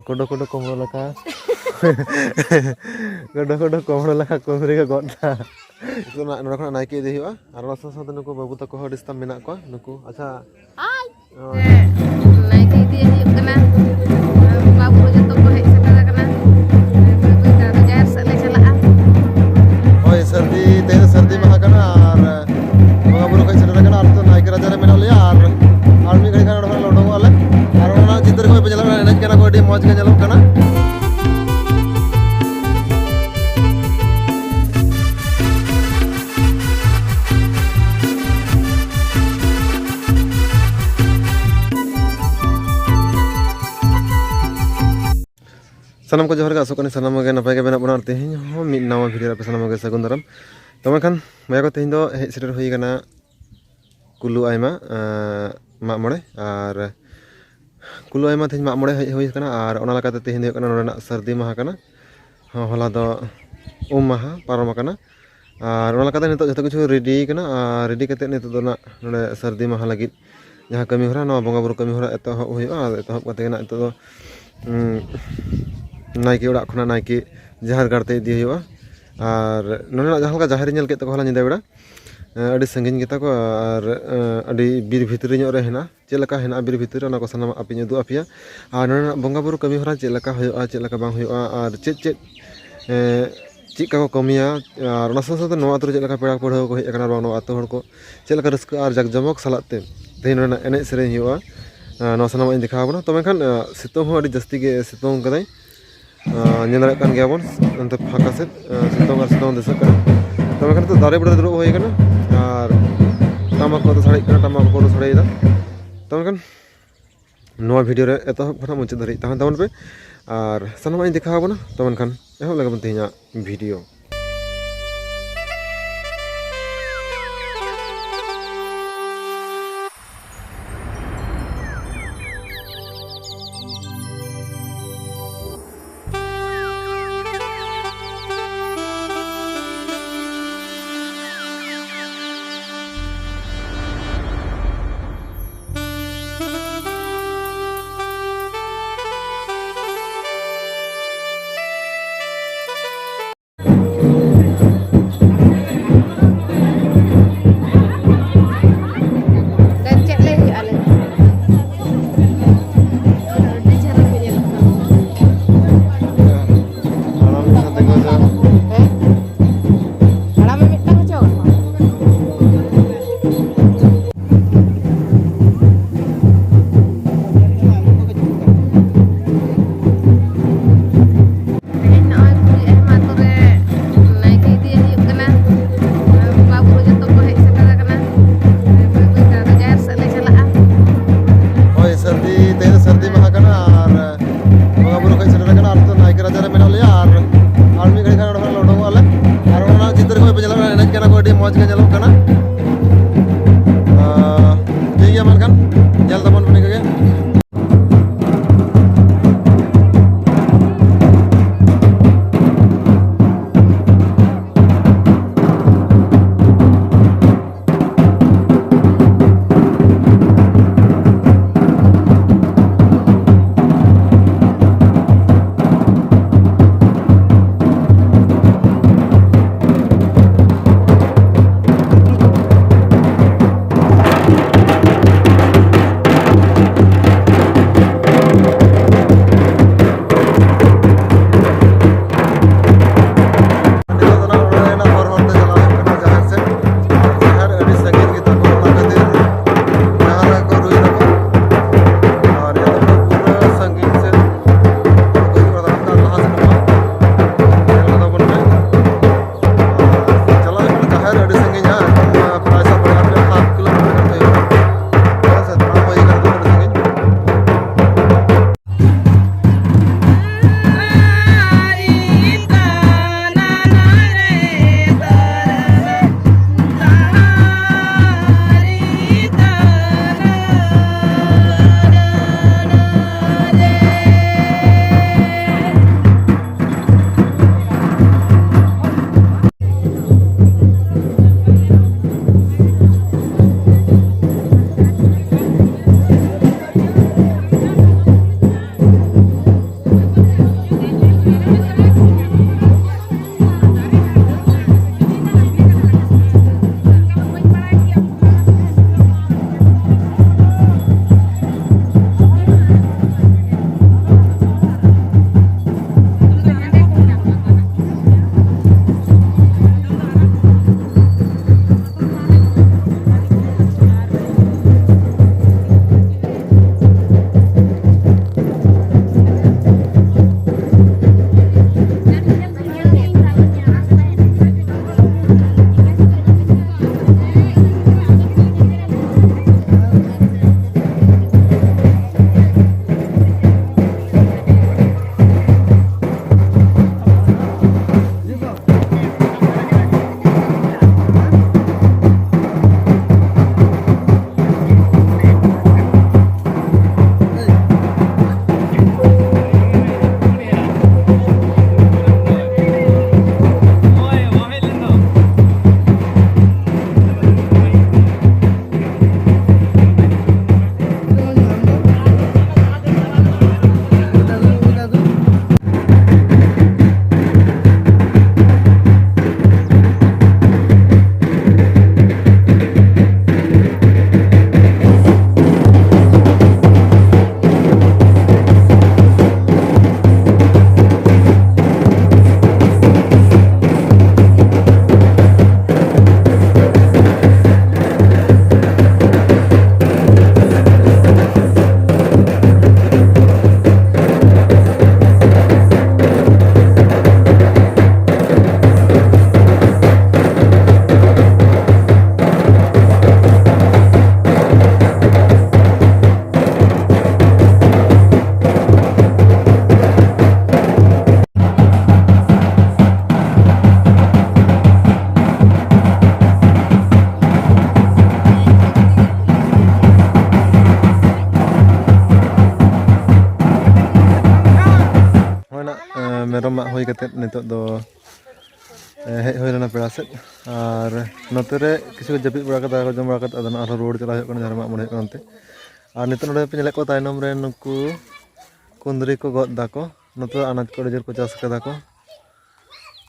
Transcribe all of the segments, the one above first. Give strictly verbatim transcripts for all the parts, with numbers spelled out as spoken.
ᱠᱚᱰᱚ ᱠᱚᱰᱚ ᱠᱚᱢᱲᱚ ᱞᱮᱠᱟ᱾ ᱠᱚᱰᱚ ᱠᱚᱰᱚ ᱠᱚᱢᱲᱚ ᱞᱮᱠᱟ ᱠᱩᱢᱤᱨ ᱜᱮ ᱜᱚᱫ ᱫᱟ᱾ ᱱᱤᱛᱚᱜ ᱱᱟ-, ᱱᱚᱰᱮ ᱠᱷᱚᱱᱟᱜ ᱱᱟᱭᱠᱮ ᱤᱫᱤ ᱦᱩᱭᱩᱜᱼᱟ᱾ ᱟᱨ ᱚᱱᱟ ᱥᱟᱶ ᱥᱟᱶᱛᱮ ᱱᱩᱠᱩ ᱵᱟᱹᱵᱩ ᱛᱟᱠᱚ ᱦᱚᱸ ᱟᱹᱰᱤ ᱥᱟᱛᱟᱢ ᱢᱮᱱᱟᱜ ᱠᱚᱣᱟ᱾ ᱱᱩᱠᱩ, ᱟᱪᱪᱷᱟ, ᱦᱳᱭ᱾ ᱱᱟᱭᱠᱮ ᱤᱫᱤᱭᱮ ᱦᱩᱭᱩᱜ ᱠᱟᱱᱟ᱾ ᱵᱚᱸᱜᱟ ᱵᱩᱨᱩ ᱡᱚᱛᱚ ᱠᱚ ᱦᱮᱡ ᱥᱮᱴᱮᱨ ᱟᱠᱟᱱᱟ᱾ ᱵᱟᱹᱭ ᱵᱟᱹᱭ ᱛᱮ ᱟᱫᱚ ᱡᱟᱦᱮᱨ ᱥᱮᱫ ᱞᱮ ᱪᱟᱞᱟᱜᱼᱟ᱾ ᱦᱳᱭ, ᱥᱟᱹᱨᱫᱤ, ᱛᱮᱦᱮᱧ ᱫᱚ ᱥᱟᱹᱨᱫᱤ ᱢᱟᱦᱟ ᱠᱟᱱᱟ ᱟᱨ ᱵᱚᱸᱜᱟ ᱵᱩᱨᱩ ᱠᱚ ᱦᱮᱡ ᱥᱮᱴᱮᱨ ᱟᱠᱟᱱᱟ᱾ ᱟᱨ ᱱᱤᱛᱚᱜ ᱱᱟᱭᱠᱮ ᱨᱟᱪᱟ ᱨᱮ ᱢᱮᱱᱟᱜ ᱞᱮᱭᱟ ᱟᱨ ᱟᱨ ᱢᱤᱫ ᱜᱷᱟᱹᱲᱤᱡ ᱠᱷᱟᱱ ᱚᱸᱰᱮ ᱠᱷᱚᱱ ᱞᱮ ᱩᱰᱩᱝᱚᱜᱼᱟ ᱞᱮ᱾ ᱟᱨ ᱚᱱᱟ ᱪᱤᱛᱟᱹᱨ ᱠᱚ ᱯᱮ ᱧᱮᱞᱮᱫ ᱠᱟᱱᱟ, ᱮᱱᱮᱡ ᱠᱟᱱᱟ ᱠᱚ, ᱟᱹᱰᱤ ᱢᱚᱡᱽ ᱜᱮ ᱧᱮᱞᱚᱜ ᱠᱟᱱᱟ᱾ ᱥᱟᱱᱟᱢ ᱠᱚ ᱡᱚᱦᱟᱨ ᱜᱮ, ᱟᱥᱚᱜ ᱠᱟᱹᱱᱟᱹᱧ ᱥᱟᱱᱟᱢ ᱜᱮ ᱱᱟᱯᱟᱭ ᱜᱮ ᱢᱮᱱᱟᱜ ᱵᱚᱱᱟ᱾ ᱟᱨ ᱛᱮᱦᱮᱧ ᱦᱚᱸ ᱢᱤᱫ ᱱᱟᱣᱟ ᱵᱷᱤᱰᱤᱭᱳ ᱨᱮ ᱟᱯᱮ ᱥᱟᱱᱟᱢ ᱜᱮ ᱥᱟᱹᱜᱩᱱ ᱫᱟᱨᱟᱢ᱾ ᱛᱚ ᱢᱮᱱᱠᱷᱟᱱ ᱵᱚᱭᱦᱟ ᱠᱚ, ᱛᱮᱦᱮᱧ ᱫᱚ ᱦᱮᱡ ᱥᱮᱴᱮᱨ ᱦᱩᱭ ᱟᱠᱟᱱᱟ ᱠᱩᱞᱩ ᱟᱭᱢᱟ, ᱮᱸ, ᱢᱟᱜ ᱢᱚᱬᱮ᱾ ᱟᱨ ᱠᱩᱞᱩ ᱟᱭᱢᱟ ᱛᱮᱦᱮᱧ ᱢᱟᱜ ᱢᱚᱬᱮ ᱦᱮᱡ ᱦᱩᱭ ᱟᱠᱟᱱᱟ᱾ ᱟᱨ ᱚᱱᱟ ᱞᱮᱠᱟᱛᱮ ᱛᱮᱦᱮᱧ ᱫᱚ ᱦᱩᱭᱩᱜ ᱠᱟᱱᱟ ᱱᱚᱰᱮᱱᱟᱜ ᱥᱟᱹᱨᱫᱤ ᱢᱟᱦᱟ ᱠᱟᱱᱟ᱾ ᱦᱚᱸ, ᱦᱚᱞᱟ ᱫᱚ ᱩᱢ ᱢᱟᱦᱟ ᱯᱟᱨᱚᱢ ᱟᱠᱟᱱᱟ᱾ ᱟᱨ ᱚᱱᱟ ᱞᱮᱠᱟᱛᱮ ᱱᱤᱛᱚᱜ ᱡᱚᱛᱚ ᱠᱤᱪᱷᱩ ᱨᱮᱰᱤ ᱠᱟᱱᱟ᱾ ᱟᱨ ᱨᱮᱰᱤ ᱠᱟᱛᱮᱫ ᱱᱤᱛᱚᱜ ᱫᱚ ᱱᱟᱜ ᱱᱚᱰᱮ ᱥᱟᱹᱨᱫᱤ ᱢᱟᱦᱟ ᱞᱟᱹᱜᱤᱫ ᱡᱟᱦᱟᱸ ᱠᱟᱹᱢᱤ ᱦᱚᱨᱟ, ᱱᱚᱣᱟ ᱵᱚᱸᱜᱟ ᱵᱩᱨᱩ ᱠᱟᱹᱢᱤ ᱦᱚᱨᱟ ᱮᱛᱚᱦᱚᱵ ᱦᱩᱭᱩᱜᱼᱟ᱾ ᱟᱨ ᱮᱛᱚᱦᱚᱵ ᱠᱟᱛᱮ ᱜᱮ ᱱᱟᱜ ᱱᱤᱛᱚᱜ ᱫᱚ, ᱩᱸ, ᱱᱟᱭᱠᱮ ᱚᱲᱟᱜ ᱠᱷᱚᱱᱟᱜ ᱱᱟᱭᱠᱮ ᱡᱟᱦᱮᱨ ᱜᱟᱲ ᱛᱮ ᱤᱫᱤ ᱦᱩᱭᱩᱜᱼᱟ᱾ ᱟᱨ ᱱᱚᱰᱮᱱᱟᱜ ᱡᱟᱦᱟᱸ ᱞᱮᱠᱟ ᱡᱟᱦᱮᱨ ᱧᱮᱞ ᱠᱮᱫ ᱛᱟᱠᱚᱣᱟ ᱦᱚᱞᱟ ᱧᱤᱫᱟᱹ ᱵᱮᱲᱟ, ᱮᱸ, ᱟᱹᱰᱤ ᱥᱟᱺᱜᱤᱧ ᱜᱮᱛᱟ ᱠᱚᱣᱟ ᱟᱨ, ᱮᱸ, ᱟᱹᱰᱤ ᱵᱤᱨ ᱵᱷᱤᱛᱨᱤ ᱧᱚᱜ ᱨᱮ ᱦᱮᱱᱟᱜᱼᱟ᱾ ᱪᱮᱫ ᱞᱮᱠᱟ ᱦᱮᱱᱟᱜᱼᱟ ᱵᱤᱨ ᱵᱷᱤᱛᱨᱤ ᱨᱮ, ᱚᱱᱟ ᱠᱚ ᱥᱟᱱᱟᱢᱟᱜ ᱟᱯᱮᱧ ᱩᱫᱩᱜ ᱟᱯᱮᱭᱟ᱾ ᱟᱨ ᱱᱚᱰᱮᱱᱟᱜ ᱵᱚᱸᱜᱟ ᱵᱩᱨᱩ ᱠᱟᱹᱢᱤ ᱦᱚᱨᱟ ᱪᱮᱫ ᱞᱮᱠᱟ ᱦᱩᱭᱩᱜᱼᱟ, ᱪᱮᱫ ᱞᱮᱠᱟ ᱵᱟᱝ ᱦᱩᱭᱩᱜᱼᱟ, ᱟᱨ ᱪᱮᱫ ᱪᱮᱫ, ᱮᱸ, ᱪᱮᱫ ᱞᱮᱠᱟ ᱠᱚ ᱠᱟᱹᱢᱤᱭᱟ, ᱟᱨ ᱚᱱᱟ ᱥᱟᱶ ᱥᱟᱶᱛᱮ ᱱᱚᱣᱟ ᱟᱛᱳ ᱨᱮ ᱪᱮᱫ ᱞᱮᱠᱟ ᱯᱮᱲᱟ ᱯᱟᱹᱲᱦᱟᱹ ᱠᱚ ᱦᱮᱡ ᱟᱠᱟᱱᱟ, ᱟᱨ ᱵᱟᱝ ᱱᱚᱣᱟ ᱟᱛᱳ ᱦᱚᱲ ᱠᱚ ᱪᱮᱫ ᱞᱮᱠᱟ ᱨᱟᱹᱥᱠᱟᱹ ᱟᱨ ᱡᱟᱠ ᱡᱚᱢᱚᱠ ᱥᱟᱞᱟᱜ ᱛᱮ ᱛᱮᱦᱮᱧ ᱱᱚᱰᱮᱱᱟᱜ ᱮᱱᱮᱡ ᱥᱮᱨᱮᱧ ᱦᱩᱭᱩᱜᱼᱟ, ᱮᱸ, ᱱᱚᱣᱟ ᱥᱟᱱᱟᱢᱟᱜ ᱤᱧ ᱫᱮᱠᱷᱟᱣ ᱟᱵᱚᱱᱟ᱾ ᱛᱚ ᱢᱮᱱᱠᱷᱟᱱ, ᱮᱸ, ᱥᱤᱛᱩᱝ ᱦᱚᱸ ᱟᱹᱰᱤ ᱡᱟᱹᱥᱛᱤ ᱜᱮ ᱥᱤᱛᱩᱝ ᱠᱟᱫᱟᱭ᱾ ᱟᱸ, ᱧᱮᱞ ᱫᱟᱲᱮᱭᱟᱜ ᱠᱟᱱ ᱜᱮᱭᱟᱵᱚᱱ ᱚᱱᱛᱮ ᱯᱷᱟᱸᱠᱟ ᱥᱮᱫ, ᱟᱸ, ᱥᱤᱛᱩᱝ ᱟᱨ ᱥᱤᱛᱩᱝ ᱫᱤᱥᱟᱹᱜ ᱠᱟᱱᱟ᱾ ᱛᱚ ᱢᱮᱱᱠᱷᱟᱱ ᱱᱤᱛᱚᱜ ᱫᱟᱨᱮ ᱵᱩᱴᱟᱹ ᱨᱮ ᱫᱩᱲᱩᱵ ᱦᱩᱭ ᱟᱠᱟᱱᱟ ᱟᱨ ᱴᱟᱢᱟᱠ ᱠᱚ ᱥᱟᱰᱮᱜ ᱠᱟᱱᱟ, ᱴᱟᱢᱟᱠ ᱠᱚ ᱥᱟᱰᱮᱭᱮᱫᱟ᱾ ᱛᱚ ᱢᱮᱱᱠᱷᱟᱱ ᱱᱚᱣᱟ ᱵᱷᱤᱰᱤᱭᱳ ᱨᱮ ᱮᱛᱚᱦᱚᱵ ᱠᱷᱚᱱᱟᱜ ᱢᱩᱪᱟᱹᱫ ᱫᱷᱟᱹᱨᱤᱡ ᱛᱟᱦᱮᱱ ᱛᱟᱵᱚᱱ ᱯᱮ ᱟᱨ ᱥᱟᱱᱟᱢᱟᱜ ᱤᱧ ᱫᱮᱠᱷᱟᱣ ᱟᱵᱚᱱᱟ᱾ ᱛᱚ ᱢᱮᱱᱠᱷᱟᱱ ᱮᱦᱚᱵ ᱞᱮᱜᱮ ᱵᱚᱱ ᱛᱮᱦᱮᱧᱟᱜ ᱵᱷᱤᱰᱤᱭᱳ᱾ ᱪᱮᱠᱟ ᱧᱮᱞᱚᱜ ᱠᱟᱱᱟ᱾ ᱟᱸ, ᱴᱷᱤᱠ ᱜᱮᱭᱟ, ᱢᱟ ᱮᱱᱠᱷᱟᱱ ᱧᱮᱞ ᱛᱟᱵᱚᱱ ᱯᱮ ᱱᱤᱝᱠᱟᱹ ᱜᱮ᱾ ᱢᱮᱨᱚᱢ ᱢᱟᱜ ᱦᱩᱭ ᱠᱟᱛᱮᱫ ᱱᱤᱛᱚᱜ ᱫᱚ, ᱮ, ᱦᱮᱡ ᱦᱩᱭ ᱞᱮᱱᱟ ᱯᱮᱲᱟ ᱥᱮᱫ᱾ ᱟᱨ ᱱᱚᱛᱮ ᱨᱮ ᱠᱤᱪᱷᱩ ᱡᱟᱹᱯᱤᱫ ᱵᱟᱲᱟ ᱠᱟᱛᱮ, ᱫᱟᱠᱟ ᱠᱚ ᱡᱚᱢ ᱵᱟᱲᱟ ᱠᱟᱛᱮ, ᱟᱫᱚ ᱱᱟᱜ ᱟᱨᱦᱚᱸ ᱨᱩᱣᱟᱹᱲ ᱪᱟᱞᱟᱜ ᱦᱩᱭᱩᱜ ᱠᱟᱱᱟ, ᱡᱟᱦᱟᱸ ᱨᱮ ᱢᱟᱜ ᱢᱚᱬᱮ ᱦᱩᱭᱩᱜ ᱠᱟᱱᱟ ᱚᱱᱛᱮ᱾ ᱟᱨ ᱱᱤᱛᱚᱜ ᱱᱚᱰᱮ ᱯᱮ ᱧᱮᱞᱮᱫ ᱠᱚᱣᱟ ᱛᱟᱭᱱᱚᱢ ᱨᱮ, ᱱᱩᱠᱩ ᱠᱩᱸᱫᱽᱨᱤ ᱠᱚ ᱜᱚᱫ ᱫᱟᱠᱚ᱾ ᱱᱚᱛᱮ ᱫᱚ ᱟᱱᱟᱡ ᱠᱚ ᱟᱹᱰᱤ ᱡᱳᱨ ᱠᱚ ᱪᱟᱥ ᱠᱟᱫᱟ ᱠᱚ᱾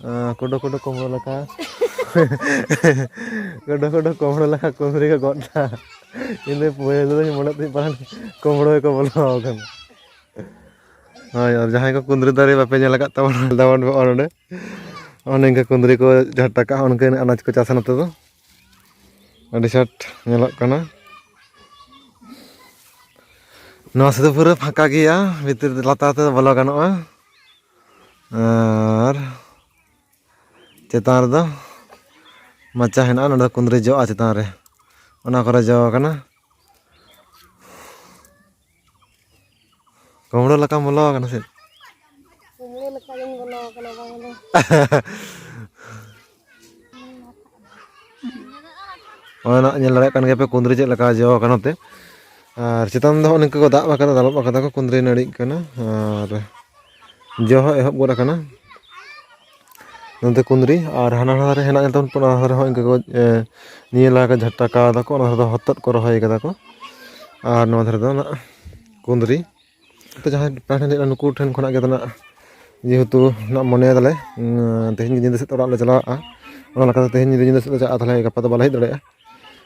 ᱟᱸ, ᱠᱩᱰᱩ ᱠᱩᱰᱩ ᱠᱩᱢᱵᱽᱲᱩ ᱞᱮᱠᱟ᱾ ᱠᱩᱰᱩ ᱠᱩᱰᱩ ᱠᱩᱢᱵᱽᱲᱩ ᱞᱮᱠᱟ ᱠᱩᱸᱫᱽᱨᱤ ᱠᱚ ᱜᱚᱫ ᱫᱟ᱾ ᱤᱧ ᱫᱚ ᱯᱳᱭᱞᱳ ᱫᱚᱧ ᱢᱚᱱᱮ ᱛᱟᱦᱮᱸ ᱯᱟᱞᱮᱱ ᱠᱩᱢᱵᱽᱲᱩ ᱜᱮᱠᱚ ᱵᱚᱞᱚ ᱟᱠᱟᱱᱟ᱾ ᱦᱳᱭ, ᱟᱨ ᱡᱟᱦᱟᱸᱭ ᱠᱚ ᱠᱩᱸᱫᱽᱨᱤ ᱫᱟᱨᱮ ᱵᱟᱯᱮ ᱧᱮᱞ ᱟᱠᱟᱫ ᱛᱟᱵᱚᱱᱟ, ᱫᱟᱵᱚᱱ ᱱᱚᱜᱼᱚ ᱱᱚᱰᱮ᱾ ᱱᱚᱜᱼᱚ ᱱᱤᱝᱠᱟ ᱠᱩᱸᱫᱽᱨᱤ ᱠᱚ ᱡᱷᱟᱴᱟ ᱠᱟᱜᱼᱟ, ᱚᱱᱠᱟᱱ ᱟᱱᱟᱡ ᱠᱚ ᱪᱟᱥᱟ ᱱᱚᱛᱮ ᱫᱚ᱾ ᱟᱹᱰᱤ ᱪᱷᱟᱴ ᱧᱮᱞᱚᱜ ᱠᱟᱱᱟ᱾ ᱱᱚᱣᱟ ᱥᱮᱫ ᱫᱚ ᱯᱩᱨᱟᱹ ᱯᱷᱟᱸᱠᱟ ᱜᱮᱭᱟ, ᱵᱷᱤᱛᱤᱨ ᱞᱟᱛᱟᱨ ᱛᱮᱫᱚ ᱵᱚᱞᱚ ᱜᱟᱱᱚᱜᱼᱟ᱾ ᱟᱨ ᱪᱮᱛᱟᱱ ᱨᱮᱫᱚ ᱢᱟᱪᱟ ᱦᱮᱱᱟᱜᱼᱟ, ᱱᱚᱸᱰᱮ ᱫᱚ ᱠᱩᱸᱫᱽᱨᱤ ᱡᱚᱜᱼᱟ ᱪᱮᱛᱟᱱ ᱨᱮ, ᱚᱱᱟ ᱠᱚᱨᱮ ᱡᱚ ᱟᱠᱟᱱᱟ᱾ ᱠᱩᱢᱲᱳ ᱞᱮᱠᱟᱢ ᱵᱚᱞᱚ ᱟᱠᱟᱱᱟ ᱥᱮ? ᱠᱩᱢᱲᱳ ᱞᱮᱠᱟ ᱜᱤᱧ ᱵᱚᱞᱚ ᱟᱠᱟᱱᱟ ᱵᱟᱝ ᱫᱚ᱾ ᱱᱚᱜᱼᱚᱭ ᱱᱟᱜ ᱧᱮᱞ ᱫᱟᱲᱮᱭᱟᱜ ᱠᱟᱱ ᱜᱮᱭᱟ ᱯᱮ ᱠᱩᱸᱫᱽᱨᱤ ᱪᱮᱫ ᱞᱮᱠᱟ ᱡᱚ ᱟᱠᱟᱱᱟ ᱱᱚᱛᱮ᱾ ᱟᱨ ᱪᱮᱛᱟᱱ ᱫᱚ ᱦᱚᱸᱜᱼᱚ ᱱᱤᱝᱠᱟᱹ ᱠᱚ ᱫᱟᱵ ᱟᱠᱟᱫᱟ, ᱫᱟᱞᱚᱵ ᱟᱠᱟᱫᱟ ᱠᱚ, ᱠᱩᱸᱫᱽᱨᱤ ᱱᱟᱹᱲᱤᱜ ᱠᱟᱱᱟ᱾ ᱟᱨ ᱡᱚ ᱦᱚᱸ ᱮᱦᱚᱵ ᱜᱚᱫ ᱟᱠᱟᱱᱟ᱾ ᱱᱚᱛᱮ ᱠᱩᱸᱫᱽᱨᱤ, ᱟᱨ ᱦᱟᱱᱟ ᱫᱷᱟᱨᱮ ᱦᱮᱱᱟᱜ ᱧᱮᱞ ᱛᱟᱵᱚᱱ ᱯᱮ, ᱚᱱᱟ ᱫᱷᱟᱨᱮ ᱦᱚᱸ ᱤᱱᱠᱟᱹ ᱠᱚ, ᱮ, ᱱᱤᱭᱟᱹ ᱞᱟᱦᱟ ᱠᱚ ᱡᱷᱟᱴᱟ ᱠᱟᱣ ᱫᱟᱠᱚ, ᱚᱱᱟ ᱫᱷᱟᱨᱮ ᱫᱚ ᱦᱚᱛᱚᱫ ᱠᱚ ᱨᱚᱦᱚᱭ ᱠᱟᱫᱟ ᱠᱚ, ᱟᱨ ᱱᱚᱣᱟ ᱫᱷᱟᱨᱮ ᱫᱚ ᱱᱟᱜ ᱠᱩᱸᱫᱽᱨᱤ᱾ ᱛᱚ ᱡᱟᱦᱟᱸᱭ ᱯᱮᱲᱟ ᱴᱷᱮᱱ ᱞᱟᱹᱭ ᱱᱩᱠᱩ ᱴᱷᱮᱱ ᱠᱷᱚᱱᱟᱜ ᱜᱮ ᱱᱟᱜ, ᱡᱮᱦᱮᱛᱩ ᱱᱟᱜ ᱢᱚᱱᱮ ᱫᱟᱞᱮ, ᱩᱸ, ᱛᱮᱦᱮᱧ ᱜᱮ ᱧᱤᱫᱟᱹ ᱥᱮᱫ ᱚᱲᱟᱜ ᱞᱮ ᱪᱟᱞᱟᱜᱼᱟ, ᱚᱱᱟ ᱞᱮᱠᱟᱛᱮ ᱛᱮᱦᱮᱧ ᱧᱤᱫᱟᱹ, ᱧᱤᱫᱟᱹ ᱥᱮᱫ ᱞᱮ ᱪᱟᱞᱟᱜᱼᱟ, ᱛᱟᱦᱞᱮ ᱜᱟᱯᱟ ᱫᱚ ᱵᱟᱞᱮ ᱦᱮᱡ ᱫᱟᱲᱮᱭᱟᱜᱼᱟ᱾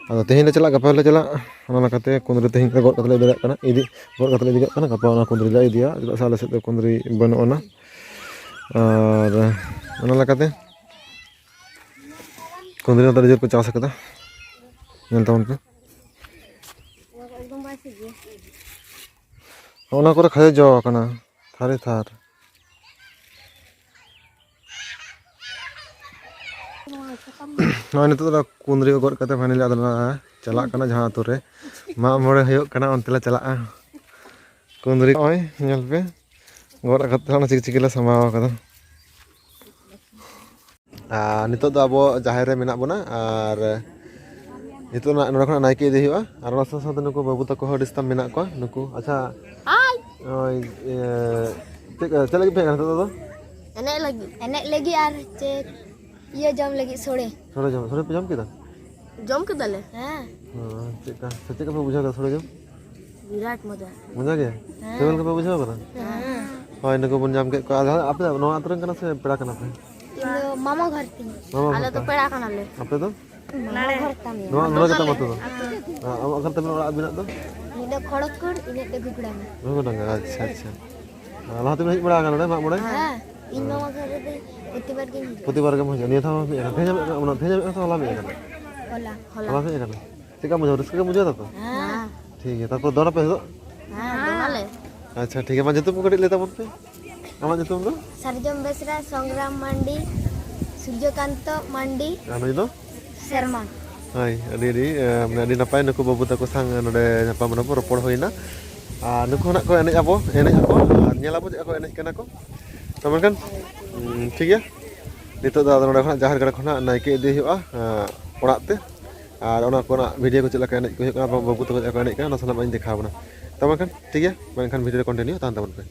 ᱟᱫᱚ ᱛᱮᱦᱮᱧ ᱞᱮ ᱪᱟᱞᱟᱜ, ᱜᱟᱯᱟ ᱞᱮ ᱪᱟᱞᱟᱜ, ᱚᱱᱟ ᱞᱮᱠᱟᱛᱮ ᱠᱩᱸᱫᱽᱨᱤ ᱛᱮᱦᱮᱧ ᱞᱮ ᱜᱚᱫ ᱠᱟᱛᱮ ᱞᱮ ᱤᱫᱤ ᱫᱟᱲᱮᱭᱟᱜ ᱠᱟᱱᱟ, ᱤᱫᱤ, ᱜᱚᱫ ᱠᱟᱛᱮ ᱞᱮ ᱤᱫᱤ ᱠᱟᱜ ᱠᱟᱱᱟ, ᱜᱟᱯᱟ ᱚᱱᱟ ᱠᱩᱸᱫᱽᱨᱤ ᱞᱮ ᱤᱫᱤᱭᱟ, ᱪᱮᱫᱟᱜ ᱥᱮ ᱟᱞᱮ ᱥᱮᱫ ᱫᱚ ᱠᱩᱸᱫᱽᱨᱤ ᱵᱟᱹᱱᱩᱜ ᱟᱱᱟ᱾ ᱟᱨ ᱚᱱᱟ ᱞᱮᱠᱟᱛᱮ ᱠᱩᱸᱫᱽᱨᱤ ᱱᱚᱛᱮ ᱟᱹᱰᱤ ᱡᱳᱨ ᱠᱚ ᱪᱟᱥ ᱟᱠᱟᱫᱟ, ᱧᱮᱞ ᱛᱟᱵᱚᱱ ᱯᱮ᱾ ᱚᱱᱟ ᱠᱚᱨᱮ ᱠᱷᱟᱡᱟᱜ ᱡᱚ ᱟᱠᱟᱱᱟ ᱛᱷᱟᱨᱮ ᱛᱷᱟᱨ᱾ ᱱᱚᱜᱼᱚᱭ ᱱᱤᱛᱚᱜ ᱫᱚ ᱠᱩᱸᱫᱽᱨᱤ ᱠᱚ ᱜᱚᱫ ᱠᱟᱛᱮ finally ᱟᱫᱚ ᱞᱮ ᱪᱟᱞᱟᱜ ᱠᱟᱱᱟ ᱡᱟᱦᱟᱸ ᱟᱛᱳ ᱨᱮ ᱢᱟᱜ ᱢᱚᱬᱮ ᱦᱩᱭᱩᱜ ᱠᱟᱱᱟ, ᱚᱱᱛᱮ ᱞᱮ ᱪᱟᱞᱟᱜᱼᱟ᱾ ᱠᱩᱸᱫᱽᱨᱤ ᱱᱚᱜᱼᱚᱭ ᱧᱮᱞ ᱯᱮ, ᱜᱚᱫ ᱠᱟᱛᱮ ᱚᱱᱟ ᱪᱤᱠᱪᱤᱠᱤ ᱞᱮ ᱥᱟᱢᱵᱟᱣ ᱠᱟᱫᱟ᱾ ᱟᱨ ᱱᱤᱛᱚᱜ ᱫᱚ ᱟᱵᱚ ᱡᱟᱦᱮᱨ ᱨᱮ ᱢᱮᱱᱟᱜ ᱵᱚᱱᱟ, ᱟᱨ ᱱᱤᱛᱚᱜ ᱱᱟ-, ᱱᱚᱰᱮ ᱠᱷᱚᱱᱟᱜ ᱱᱟᱭᱠᱮ ᱤᱫᱤ ᱦᱩᱭᱩᱜᱼᱟ᱾ ᱟᱨ ᱚᱱᱟ ᱥᱟᱶ ᱥᱟᱶᱛᱮ ᱱᱩᱠᱩ ᱵᱟᱹᱵᱩ ᱛᱟᱠᱚ ᱦᱚᱸ ᱟᱹᱰᱤ ᱥᱟᱛᱟᱢ ᱢᱮᱱᱟᱜ ᱠᱚᱣᱟ᱾ ᱱᱩᱠᱩ, ᱟᱪᱪᱷᱟ, ᱱᱚᱜᱼᱚᱭ, ᱤᱭᱟᱹ, ᱪᱮᱫ, ᱪᱮᱫ ᱞᱟᱹᱜᱤᱫ ᱯᱮ ᱦᱮᱡ ᱟᱠᱟᱱᱟ ᱱᱤᱛᱚᱜ ᱫᱚ? ᱮᱱᱮᱡ ᱞᱟᱹᱜᱤᱫ᱾ ᱮᱱᱮᱡ ᱞᱟᱹᱜᱤᱫ ᱟᱨ ᱪᱮᱫ ᱤᱭᱟᱹ ᱡᱚᱢ ᱞᱟᱹᱜᱤᱫ ᱥᱳᱲᱮ᱾ ᱥᱳᱲᱮ ᱡᱚᱢ, ᱥᱳᱲᱮ ᱯᱮ ᱡᱚᱢ ᱠᱮᱫᱟ? ᱡᱚᱢ ᱠᱮᱫᱟᱞᱮ᱾ ᱦᱮᱸ᱾ ᱚ, ᱪᱮᱫ ᱞᱮᱠᱟ, ᱪᱮᱫ ᱞᱮᱠᱟ ᱯᱮ ᱵᱩᱡᱷᱟᱹᱣ ᱠᱮᱫᱟ ᱥᱳᱲᱮ ᱡᱚᱢ? ᱵᱤᱨᱟᱴ ᱢᱚᱡᱟ᱾ ᱢᱚᱡᱟ ᱜᱮ? ᱦᱮᱸ᱾ ᱥᱤᱵᱤᱞ ᱜᱮᱯᱮ ᱵᱩᱡᱷᱟᱹᱣ ᱠᱟᱫᱟ? ᱦᱮᱸ᱾ ᱦᱳᱭ, ᱱᱩᱠᱩ ᱵᱚᱱ ᱧᱟᱢ ᱠᱮᱫ ᱠᱚᱣᱟ᱾ ᱟᱫᱚ ᱟᱯᱮ ᱫᱚ ᱱᱚᱣᱟ ᱟᱹᱛᱩ ᱨᱮᱱ ᱠᱟᱱᱟ ᱥᱮ ᱯᱮᱲᱟ ᱠᱟᱱᱟ ᱯᱮ? ᱤᱧ ᱫᱚ ᱢᱟᱢᱟ ᱜᱷᱚᱨ ᱛᱤᱧ᱾ ᱢᱟᱢᱟ ᱟᱞᱮ ᱜᱷᱚᱨ ᱫᱚ ᱛᱟᱢ? ᱯᱮᱲᱟ ᱠᱟᱱᱟᱞᱮ᱾ ᱟᱯᱮ ᱫᱚ? ᱢᱟᱢᱟ ᱜᱷᱚᱨ ᱛᱟᱢ᱾ ᱱᱚᱣᱟ, ᱱᱚᱰᱮ ᱜᱮ ᱛᱟᱢ ᱟᱹᱛᱩ ᱫᱚ? ᱟᱹᱛᱩ᱾ ᱟᱨ ᱟᱢᱟᱜ ᱚᱠᱟ ᱨᱮ ᱛᱟᱵᱤᱱ ᱚᱲᱟᱜ ᱟᱹᱵᱤᱱᱟᱜ ᱫᱚ? ᱤᱧ ᱫᱚ ᱠᱷᱚᱲᱚᱜᱽᱯᱩᱨ, ᱤᱧᱟᱹᱜ ᱫᱚ ᱜᱷᱩᱜᱽᱲᱟᱢ᱾ ᱜᱷᱩᱜᱽᱲᱟᱢ, ᱟᱪᱪᱷᱟ, ᱟᱪᱪᱷᱟ᱾ ᱟᱨ ᱞᱟᱦᱟ ᱛᱮᱵᱤᱱ ᱦᱮᱡ ᱵᱟᱲᱟ ᱟᱠᱟᱱᱟ ᱱᱚᱰᱮ ᱢᱟᱜ ᱢᱚᱬᱮ? ᱦᱮᱸ, ᱤᱧ ᱢᱟᱢᱟ ᱜᱷᱚᱨ ᱨᱮᱫᱚ ᱯᱨᱚᱛᱤᱵᱟᱨ ᱜᱤᱧ ᱦᱤᱡᱩᱜᱼᱟ᱾ ᱯᱨᱚᱛᱤᱵᱟᱨ ᱜᱮᱢ ᱦᱤᱡᱩᱜᱼᱟ? ᱱᱤᱭᱟᱹ ᱫᱷᱟᱣ ᱦᱚᱸ ᱦᱮᱡ ᱟᱠᱟᱱᱟ? ᱛᱮᱦᱮᱧ ᱦᱚᱸ ᱦᱮᱡ ᱟᱠᱟᱱᱟ? ᱛᱮᱦᱮᱧ ᱦᱚᱸ ᱦᱮᱡ ᱟᱠᱟᱱᱟ ᱥᱮ ᱦᱚᱞᱟ ᱦᱮᱡ ᱟᱠᱟᱱᱟ? ᱦᱚᱞᱟ᱾ ᱦᱚᱞᱟ᱾ ᱦᱚᱞᱟ ᱦᱮᱡ ᱟᱠᱟᱱᱟ? ᱪᱮᱫ ᱞᱮᱠᱟ ᱵᱩᱡᱷᱟᱹᱣ? ᱨᱟᱹᱥᱠᱟᱹ ᱜᱮᱢ ᱵᱩᱡᱷᱟᱹᱣ ᱫᱟ ᱛᱚ? ᱦᱮᱸ᱾ ᱴᱷᱤᱠ ᱜᱮᱭᱟ, ᱛᱟᱨᱯᱚᱨ ᱫᱚᱱ ᱟᱯᱮ ᱱᱤᱛᱚᱜ? ᱦᱮᱸ, ᱫᱚᱱᱟᱞᱮ᱾ ᱟᱪᱪᱷᱟ, ᱴᱷᱤᱠ ᱜᱮᱭᱟ, ᱢᱟ ᱧᱩᱛᱩᱢ ᱠᱚ ᱠᱟᱹᱴᱤᱡ ᱞᱟᱹᱭ ᱛᱟᱵᱚᱱ ᱯᱮ᱾ ᱟᱢᱟᱜ ᱧᱩᱛᱩᱢ ᱫᱚ? ᱥᱟᱨᱡᱚᱢ ᱵᱮᱥᱨᱟ, ᱥᱚᱝᱜᱨᱟᱢ ᱢᱟᱱᱰᱤ, ᱥᱩᱨᱡᱚᱠᱟᱱᱛᱚ ᱢᱟᱱᱰᱤ᱾ ᱟᱨ ᱱᱩᱭ ᱫᱚ? ᱥᱮᱨᱢᱟ᱾ ᱦᱳᱭ, ᱟᱹᱰᱤ, ᱟᱹᱰᱤ, ᱮ, ᱢᱟᱱᱮ ᱟᱹᱰᱤ ᱱᱟᱯᱟᱭ, ᱱᱩᱠᱩ ᱵᱟᱹᱵᱩ ᱛᱟᱠᱚ ᱥᱟᱶ ᱱᱚᱰᱮ ᱧᱟᱯᱟᱢ ᱨᱚᱯᱚᱲ, ᱨᱚᱯᱚᱲ ᱦᱩᱭᱱᱟ᱾ ᱟᱨ ᱱᱩᱠᱩ ᱦᱚᱸ ᱱᱟᱜ ᱠᱚ ᱮᱱᱮᱡ ᱟᱵᱚ, ᱮᱱᱮᱡ ᱟᱠᱚ, ᱟᱨ ᱧᱮᱞ ᱟᱵᱚ ᱪᱮᱫ ᱞᱮᱠᱟ ᱠᱚ ᱮᱱᱮᱡ ᱠᱟᱱᱟ ᱠᱚ᱾ ᱛᱚ ᱢᱮᱱᱠᱷᱟᱱ, ᱩᱸ, ᱴᱷᱤᱠ ᱜᱮᱭᱟ, ᱱᱤᱛᱚᱜ ᱫᱚ ᱟᱫᱚ ᱱᱚᱰᱮ ᱠᱷᱚᱱᱟᱜ ᱡᱟᱦᱮᱨ ᱜᱟᱲ ᱠᱷᱚᱱᱟᱜ ᱱᱟᱭᱠᱮ ᱤᱫᱤ ᱦᱩᱭᱩᱜᱼᱟ, ᱮ, ᱚᱲᱟᱜ ᱛᱮ᱾ ᱟᱨ ᱚᱱᱟ ᱠᱚᱨᱮᱱᱟᱜ ᱵᱷᱤᱰᱤᱭᱳ ᱠᱚ ᱪᱮᱫ ᱞᱮᱠᱟ ᱮᱱᱮᱡ ᱠᱚ ᱦᱩᱭᱩᱜ ᱠᱟᱱᱟ, ᱵᱟᱹᱵᱩ ᱛᱟᱠᱚ ᱪᱮᱫ ᱞᱮᱠᱟ ᱠᱚ ᱮᱱᱮᱡ ᱠᱟᱱᱟ, ᱚᱱᱟ ᱥᱟᱱᱟᱢᱟᱜ ᱤᱧ ᱫᱮᱠᱷᱟᱣ ᱵᱚᱱᱟ᱾ ᱛᱚ ᱢᱮᱱᱠᱷᱟᱱ ᱴᱷᱤᱠ ᱜᱮᱭᱟ, ᱢᱮᱱᱠᱷᱟᱱ ᱵᱷᱤᱰᱤᱭᱳ ᱨᱮ ᱠᱚᱱᱴᱤᱱᱤᱭᱩ ᱛᱟᱦᱮᱱ ᱛᱟᱵᱚᱱ ᱯᱮ᱾